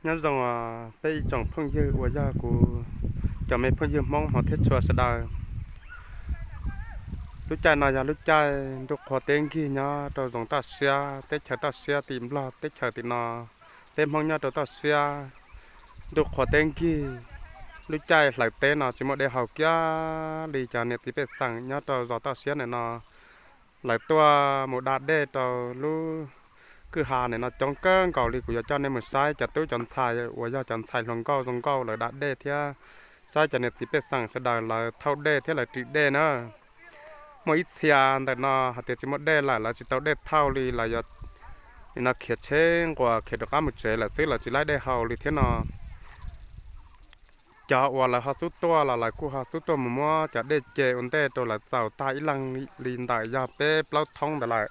Nyob zoo peb ib tsoom phooj ywg uas yog kuv cov me phooj ywg Hmoob hmov thiab tshua sawv daws. Lub caij no yog lub caij ntuj qhua teb nkig nyob rau zoov toj siab, teb chaws toj siab tim Nplog teb chaws tim no. Peb Hmoob nyob rau toj siab, ntuj qhua teb nkig, lub caij hlawv teb no tsis muaj dej haus kiag li. Cov niam txiv pej xeem nyob rau zos toj siab ntawm no lawv tuaj mus da dej rau lub kwj ha ntawm no coob kawg nkaus li. Kuv yuav coj nej mus saib cov tub cov ntxhais uas yog cov ntxhais hluas nkauj zoo nkauj lawv da dej thiab saib cov niam txiv pej xeem sawv daws lawv thauj dej thiab lawv ris dej na. Muaj ib txhia ntawm no hais tias tsis muaj dej lawm, lawv tsis tau dej thauj li, lawv yuav nim no khiav tsheb nquas khiav rov qab mus tsev lawm xwb, lawv tsis laib dej haus li thiab no. Cov uas lawv ho xub tuaj los lawv kuj ho xub tuaj mus muab cov dej ce ua ntej rau lawv txaus tag ib leeg li ntawm yog peb plaub thoob ntawd lawm.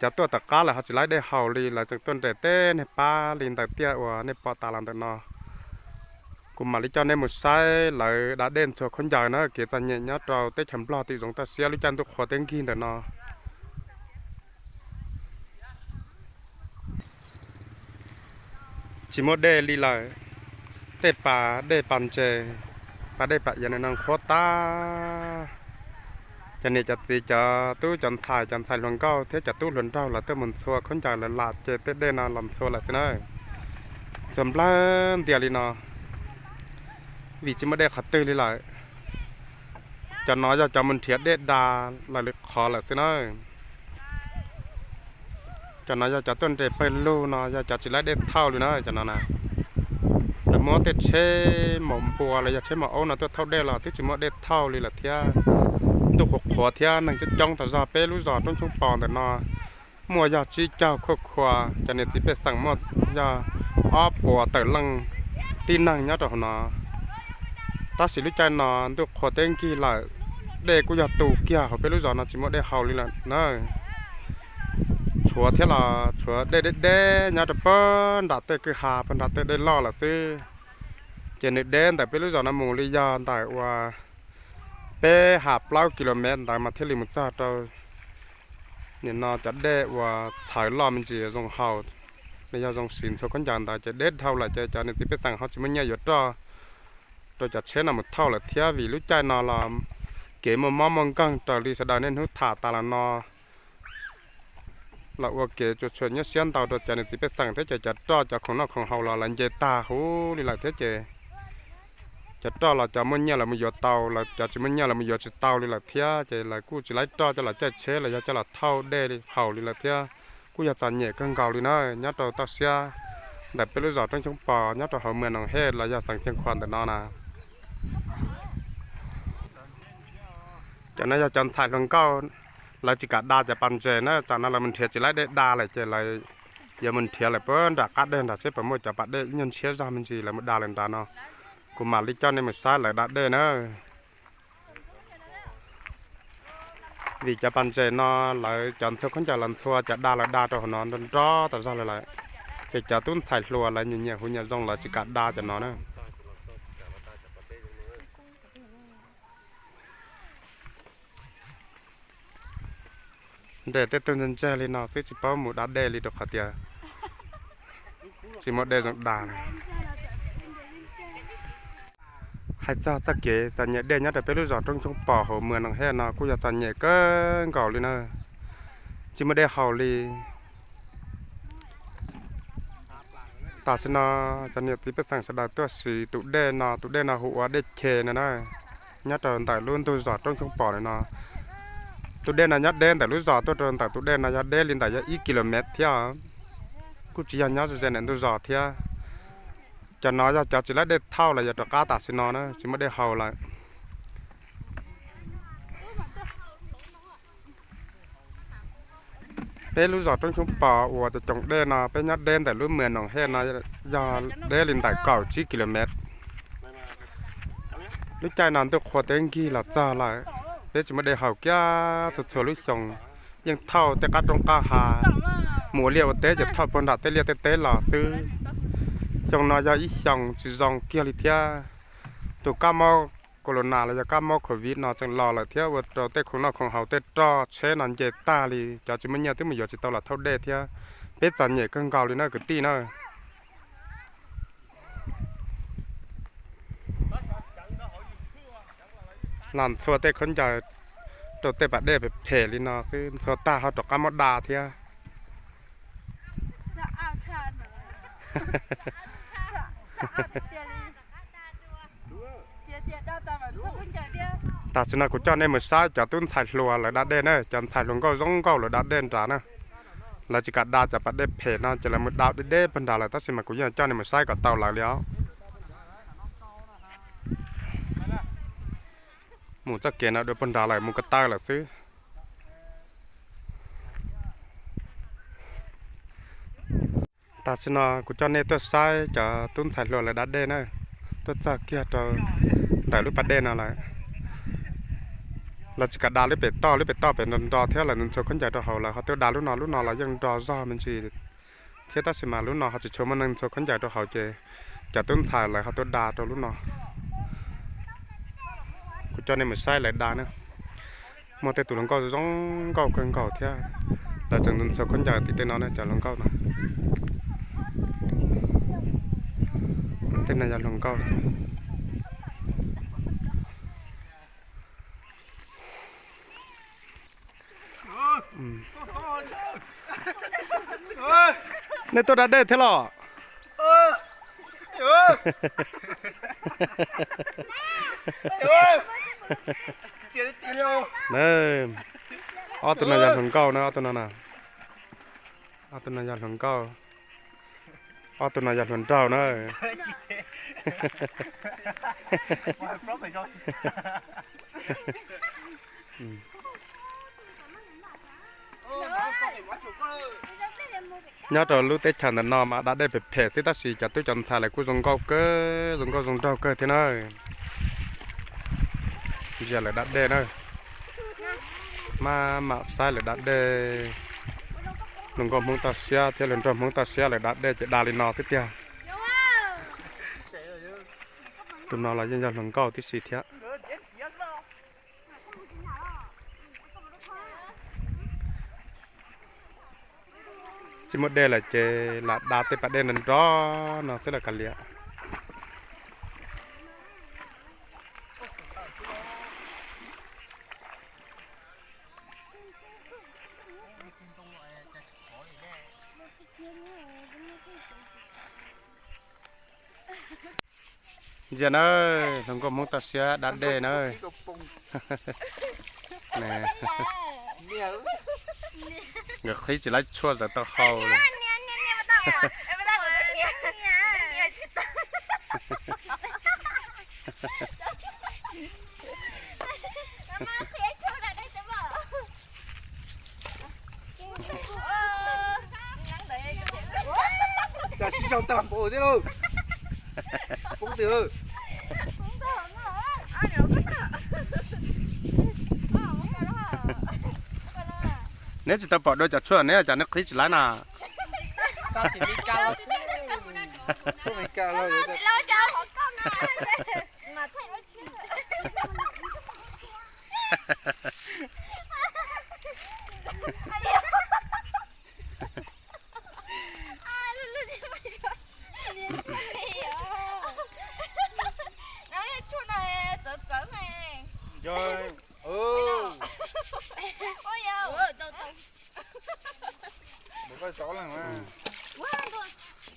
Cov tuaj tom qab lawv ho tsis laib dej haus li, lawv tseem tuaj nres tej niag pab li ntawm tiaj uas nej pom tas los ntawm no. Kuv mam li coj nej mus saib lawv da dej ntxhua khaub ncaws na, kev txom nyem nyob rau teb chaws Nplog tim zoov toj siab lub caij ntuj qhua teb nkig ntawm no. Tsis muaj dej li lawm, tej pas dej pas ntses, pas dej pas iav no nqhuab tag. Cov niam cov txiv cov tub cov ntxhais, cov ntxhais hluas nkauj thiab cov tub hluas nraug lawv tuaj mus ntxhua khaub ncaws lawv lam ces tej dej no los ntxhua lawm xwb na. Ntxhua nplawg ntias li no, vim tsis muaj dej qhov twg li lawm. Cov no yog cov mus nrhiav dej da lawv li qhov lawm xwb na. Cov no yog cov tuaj nres pawg lug no, yog cov tsis laib dej thauj li na cov no na. Lawv muab tej tsheb maum npua los yog tsheb maum aub no tuaj thauj dej los twb tsis muaj dej thauj li lawm thiab. Ntuj qhuav qhuav thiab neeg coob coob tas zog peb lub zos Roob Xyoob Pos ntawm no. Muaj yog tsib caug khuaj khua, cov niam txiv pej xeem muaj yog ob puas tawm leej tib neeg nyob rau hauv no. Tab sis lub caij no ntuj qhuav teb nkig lawm, dej kuj yog tu kiag hauv peb lub zos no tsis muaj dej haus li lawm na. Tshuav thiab los tshuav dej deb deb nyob rau pag nram tej kwj ha pag nram tej dej loj lawm xwb. Ces nws deb ntawm peb lub zos no mus li yog ntawm uas peb ha plaub ki lo mev ntawd mas thiaj li mus txog rau nim no cov dej uas txhawv loj me ntsis zoo haus, los yog zoo siv ntxhua khaub ncaws ntawd ces deb dhau lawm ces cov niam txiv pej xeem ho tsis muaj nyiaj yuav roj rau cov tsheb no mus thauj lawm thiab. Vim lub caij no los kev muaj mob muaj nkeeg raws li sawv daws niaj hnub tham tas los no los ua kev tsuas txhuam nyuaj siab ntau rau cov niam txiv pej xeem thiab ces cov roj cov khoom noj khoom haus los lawv nce tag huv li lawm thiab ces cov roj los cov muaj nyiaj lawv mus yuav tau, cov tsis muaj nyiaj lawv mus yuav tsis tau li lawm thiab ces lawv kuj tsis laib roj coj los caij tsheb los yog coj los thauj dej haus li lawm thiab. Kuj yog txom nyem kawg nkaus li na. Nyob rau toj siab ntawm peb lub zos Roob Xyoob Pos nyob rau hauv Mws Noos Hej los yog xeev Xeev Khuam ntawm no na. Cov no yog cov ntxhais hluas nkauj, lawv tsis kam da cov pas ntses na, tsam no lawv mus nrhiav tsis laib dej da lawm ces lawv yuav mus nrhiav lawm puag nram qab dej nrad seb puas muaj cov pas dej ib nyuag ntshiab zog me ntsis lawv mus da lawm nrad no. Kuv mam li coj nej mus saib lawv da dej na. Vim cov pas ntses no lawv cov ntxhua khaub ncaws los ntxhua, cov da lawv da rau hauv no nrov nrov tas zog lawm lawm, ces cov tub ntxhais hluas lawv nyiam nyiam huv nyiam zoo lawv tsis kam da cov no na. Nres tej tug ntseg ntseg li no xwb tsis paub mus da dej li rau qhov tias tsis muaj dej zoo da. Hais txog txoj kev txom nyem dej nyob rau peb lub zos Roob Xyoob Pos hauv Mws Noos Hej no kuj yog txom nyem kawg nkaus li na, tsis muaj dej haus li. Tam sim no cov niam txiv pej xeem sawv daws tuaj siv tus dej no, tus dej no hu ua dej che no na, nyob rau ntawm lub ntug zos Roob Xyoob Pos no. Tus dej no nyob deb ntawm lub zos tuaj rau ntawm tus dej no yog deb li ntawm yog ib ki lo mev thiab, kuj tsis yog nyob ze ze ntawm ntug zos thiab. Cov no yog cov tsis laib dej thauj los yog rov qab tam sim no na tsis muaj dej haus lawm. Peb lub zos Roob Xyoob Pos uas cov coom dej no peb nyob deb ntawm lub Mws Noos Hej no yog deb li ntawm kaum tsib ki lo mev. Lub caij no ntuj qhua teb nkig los txog lawm, peb tsis muaj dej haus kiag txhua txhua lub xyoo. Yeej thauj tej qab roob qab hav, mus ua liaj ua teb ces thauj puag nram tej liaj tej teb los xwb. Xyoo no yog ib xyoo tsis zoo kiag li thiab. Tus kab mob corona los yog kab mob covid no tseem los lawm thiab ua rau tej khoom noj khoom haus tej roj tsheb no nce tag li, cov tsis muaj nyiaj twb mus yuav tsis tau los thauj dej thiab. Peb txom nyem kawg nkaus li na kwv tij na. Los ntxhua tej khaub ncaws rau tej pas dej phem phem li no xwb, ntxhua tag ho rov qab muab da thiab. Tam sim no kuv coj nej mus saib cov tub ntxhais hluas lawv da dej na, cov ntxhais hluas nkauj zoo nkauj lawv da dej nrad na. Lawv tsis kam da cov pas dej phem no ces lawv mus da deb deb pag nrad lawm, tab sis mas kuv yeej coj nej mus saib kom tau lawv li os. Mus txoj kev no dua pag nrad lawm, mus ko taw lawm xwb. Tam sim no kuv coj nej tuaj saib cov tub ntxhais hluas lawv da dej na, tuaj txog kiag rau ntawm lub pas dej no lawm. Lawv tsis kam da lub pem toj, lub pem toj pem nro nro thiab lawv ntxhua khaub ncaws rau hauv, lawv ho tuaj da lub no, lub no los yeej nro zog me ntsis thiab, tab sis mas lub no ho tsis tshua muaj neeg ntxhua khaub ncaws rau hauv ces cov tub ntxhais lawv ho tuaj da rau lub no. Kuv coj nej mus saib lawv da na. Muaj tej tus hluas nkauj zoo nkauj kawg nkaus thiab, lawv tseem ntxhua khaub ncaws tim tej no na, cov hluas nkauj no. Tej no yog hluas nkauj. Nej tuaj da dej thiab los? Ob tug no yog hluas nkauj na, ob tug no na. Ob tug no yog hluas nkauj, ob tug no yog hluas nraug na. Nyob rau lub teb chaws ntawm no mas da dej phem phem xwb, tab sis cov tub cov ntxhais lawv kuj zoo nkauj kawg, zoo nkauj zoo nraug kawg thiab na. Ntsia lawv da dej na. Maj mam saib lawv da dej. Hluas nkauj Hmoob toj siab thiab hluas nraug Hmoob toj siab lawv da dej ces da li no xwb tiag. Tus no los yeej yog hluas nkauj tib si thiab. Tsis muaj dej lawm ces lam da tej pas dej nrov nrov no xwb los kav liam. Ntsia na, hluas nkauj Hmoob toj siab da dej na. Nkawd qhib tsis laib tshuaj txawm tau hau li. Cas sib raug tag npaum thiab lauj. Poob twg? Neb tsis tau pom dua cov tshuaj neb, cas neb qhib tsis laib na?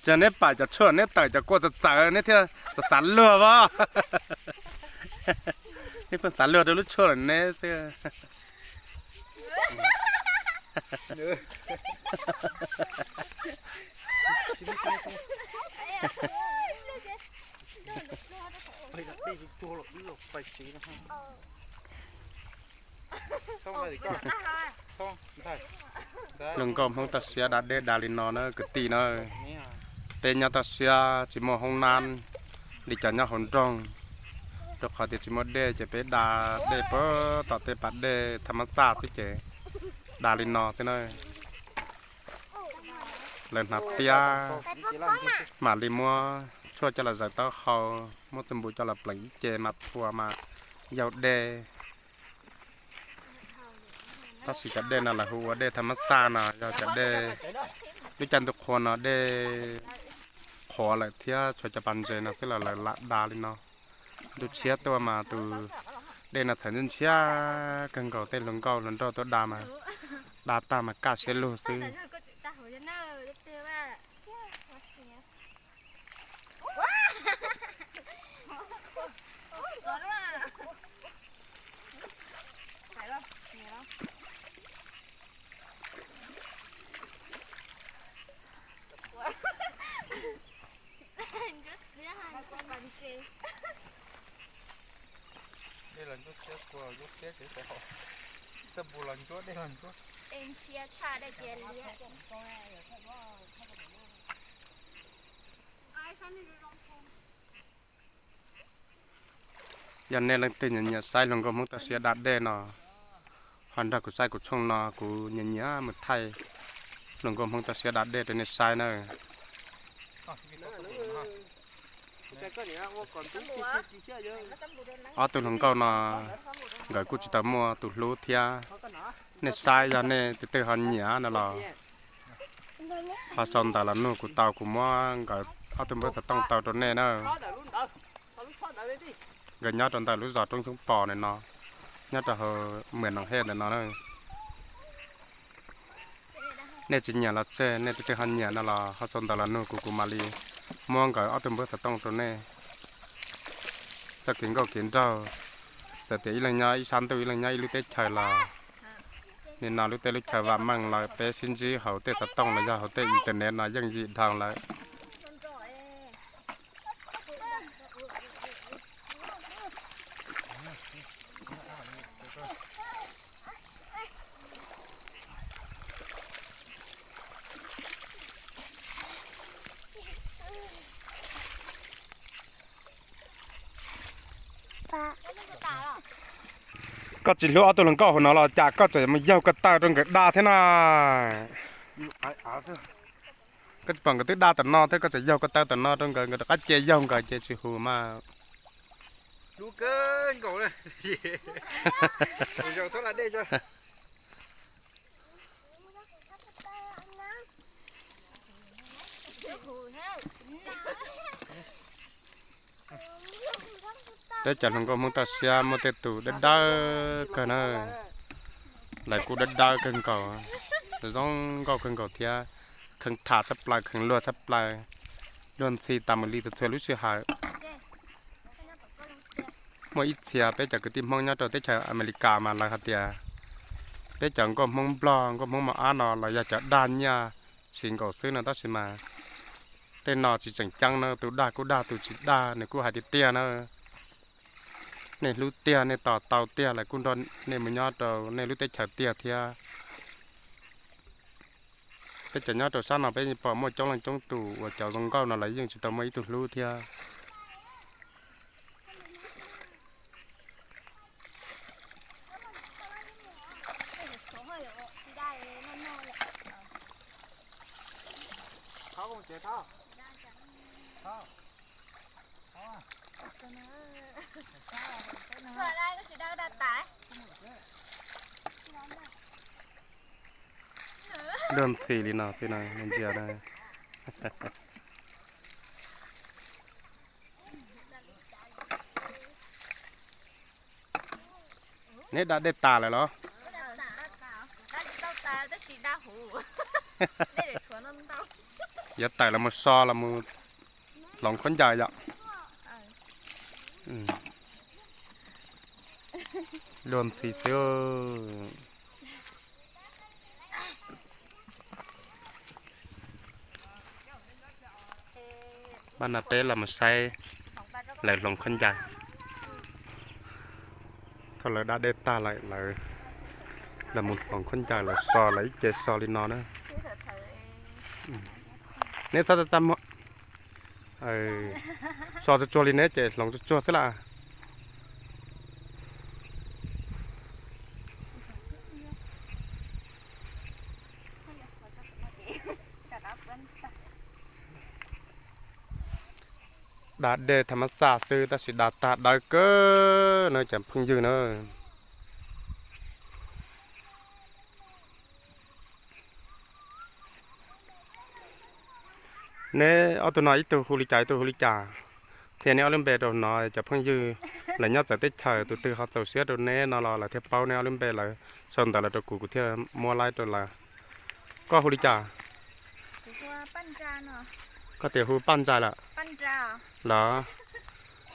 Ces neb pam cov tshuaj neb tawm cov kua txawv txawv neb thiaj xav xav luag as. Neb pheej xav luag rau lub tshuaj lawm neb xwb. Hluas nkauj Hmoob toj siab da dej da li no na kwv tij na. Peb nyob toj siab tsis muaj hoob nab li cov nyob hauv nroog, rau qhov tias tsis muaj dej ces peb da dej puag tom tej pas dej thaj mab xaj xwb ces da li no xwb na. Lawv hnav tiab mam li muab tshuaj coj los zaws taub hau, muab txuj npus coj los pleev ib ce mas phua mas yau dej. Tab sis cov dej no lawv hu ua dej thaj mab xaj no yog cov dej lub caij ntuj qhua no dej qhuav lawm thiab tshuav cov pas ntses no xwb los lawv lam da li no. Ntuj tshiab tuaj mas tus Dej no txhawv ntshiab kawg nkaus, tej hluas nkauj hluas nraug tuaj da mas da tag mas kaj siab lug xwb. Dej los ntsuab xiab, kua los ntsuab xiab, tsis tau, txawj npus los ntsuab, dej los ntsuab. Yog nej leej twg nyiam nyiam saib hluas nkauj Hmoob toj siab da dej no, ho nrog kuv saib kuv tshooj no, kuv nyiam nyiam mus thaij hluas nkauj Hmoob toj siab da dej rau nej saib na. Ob tug hluas nkauj no nkawd kuj tsis tau muaj tus hlub thiab. Nej saib yog nej tus twg ho nyiam no los ho sau ntawv los nug kuv tau, kuv muab nkawd ob tug npawb xov tooj tau rau nej na. Nkawd nyob rau ntawm lub zos Roob Xyoob Pos ntawm no, nyob rau hauv Mws Noom Hej ntawm no na. Nej tsis nyiam los tseg, nej tus twg ho nyiam no los ho sau ntawv los nug kuv, kuv mam li muab nkawd ob tug npawb xov tooj rau nej. Txoj kev nkauj kev nraug, txawm tias ib leeg nyob ib sab ntuj ib leeg nyob ib lub teb chaws los, nim no lub teb lub chaws vam meej lawm, peb sib ntsib hauv tej xov tooj los yog hauv tej internet no yeej yim dhau lawm. Koj tsis hlub ob tug hluas nkauj hauv no los cas koj tseem mus yaug ko taw rau nkawd da thiab na? Koj tsis pom nkawd twb da tom no thiab koj tseem yaug ko taw tom no rau nkawd, nkawd rov qab cia yaug nkawd ces tsis hu mas. Peb cov hluas nkauj Hmoob toj siab muaj tej tus dawb dawb kawg na, lawv kuj dawb dawb kawg nkaus, zoo nkauj kawg nkaus thiab, kheev tham tshaj plaws kheev luag tshaj plaws, luag ntxhi tas mus li txhua txhua lub sij hawm. Muaj ib txhia peb cov kwv tij Hmoob nyob rau teb chaws Amelikas mas lawv hais tias peb cov nkauj Hmoob Nplog nkauj Hmoob mos ab no los yog cov dag nyiaj siv nkaus xwb no tab sis mas tej no tsis tseem ceeb na, tus dag kuj dag tus tsis dag nws kuj hais tiag tiag na. Nej hlub tiag nej tos tau tiag lawv kuj nrog nej mus nyob rau nej lub teb chaws tiag thiab. Peb cov nyob rau sab no peb pom muaj coob leej coob tus uas cov zoo nkauj no lawv yeej tsis tau muaj ib tug hlub thiab. Luag ntxhi li no xwb no ntsia na. Neb da dej tas lawm los? Yuav tawm los mus so los mus hloov khaub ncaws yom. Luag ntxhi xwb. Pab no peb los mus saib lawv hloov khaub ncaws. Thaum lawv da dej tag lawm lawv los mus hloov khaub ncaws, lawv so lawv ib ce so li no na. Neb txhob txaj muag, so tsuag tsuag li neb ces hloov tsuag tsuag xwb las. Da dej tham mab xaj xwb tab sis da tag dawb kawg na cov phooj ywg na. Neb ob tug no ib tug hu li cas ib tug hu li cas? Thiab neb ob lub npe rau no cov phooj ywg lawv nyob txawv teb chaws tus twg ho txaus siab rau neb no los lawv thiaj paub neb ob lub npe lawm. Sau ntawv los rau kuv, kuv thiaj muab laib rau lawv. Koj hu li cas? Koj tias hu Paj Ntsa lawm los?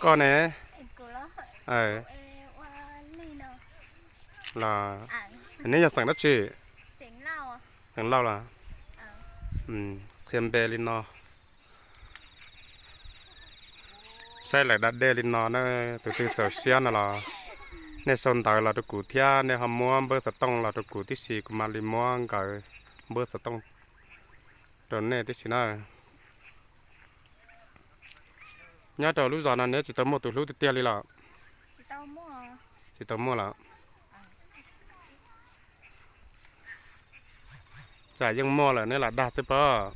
Koj ne? Los neb yog xeem dab tsi? Xeem Lauj los? Qhia npe li no. Saib lawv da dej li no na, tus twg txaus siab no los nej sau ntawv los rau kuv thiab nej ho muab npawb xov tooj los rau kuv tib si, kuv mam li muab nkawd npawb xov tooj rau nej tib si na. Nyob rau lub zos no neb tsis tau muaj tus hlub tiag tiag li los? Tsis tau muaj los? Tsam yeej muaj lawm neb lam dag xwb pob.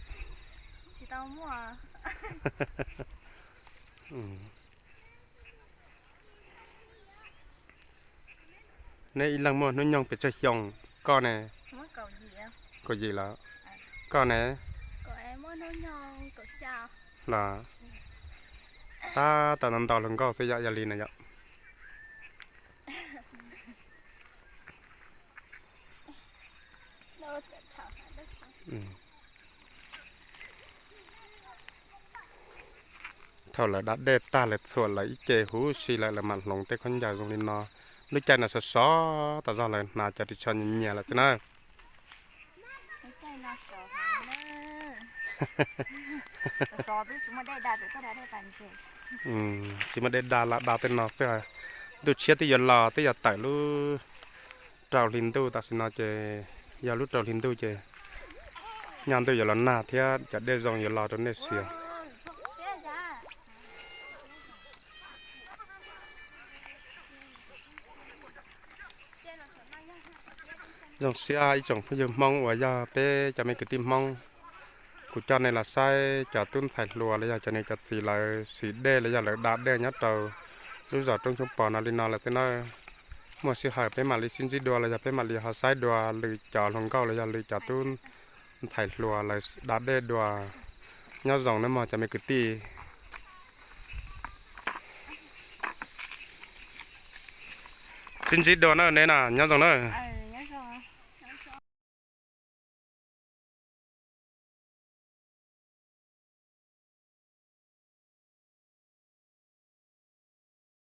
Neb ib leeg muaj hnub nyoog pes tsawg xyoo? Koj ne? Kaum yim los? Koj ne? Los? Tab tom ntau ntau hluas nkauj xwb yom, yog li na yom. Thaum lawv da dej tag lawv txhuam lawv ib ce huv si lawm lawv mam hloov tej khaub ncaws zoo li no. Lub caij no sov sov tas zog lawv hnav cov ris tsho nyias nyias lawm xwb na. Tsis muaj dej da lam da tej no xwb. Ntuj tshiab twb yuav los twb yog tawm lub rau hli ntuj, tam sim no ces yog lub rau hli ntuj ces nyob ntuj yuav los nag thiab cov dej zoo yuav los rau nej siv. Zoo siab ib tsoom phooj ywg Hmoob uas yog peb cov me kwv tij Hmoob. Kuv coj nej los saib cov tub ntxhais hluas los yog cov niam cov txiv lawv siv dej los yog lawv da dej nyob rau lub zos Roob Xyoob Pos no li no lawm xwb na. Muaj sij hawm peb mam li sib ntsib dua los yog peb mam li ho saib dua lwm cov hluas nkauj los yog lwm cov tub ntxhais hluas lawv da dej dua. Nyob zoo nawb mog cov me kwv tij. Sib ntsib dua na neb na, nyob zoo na.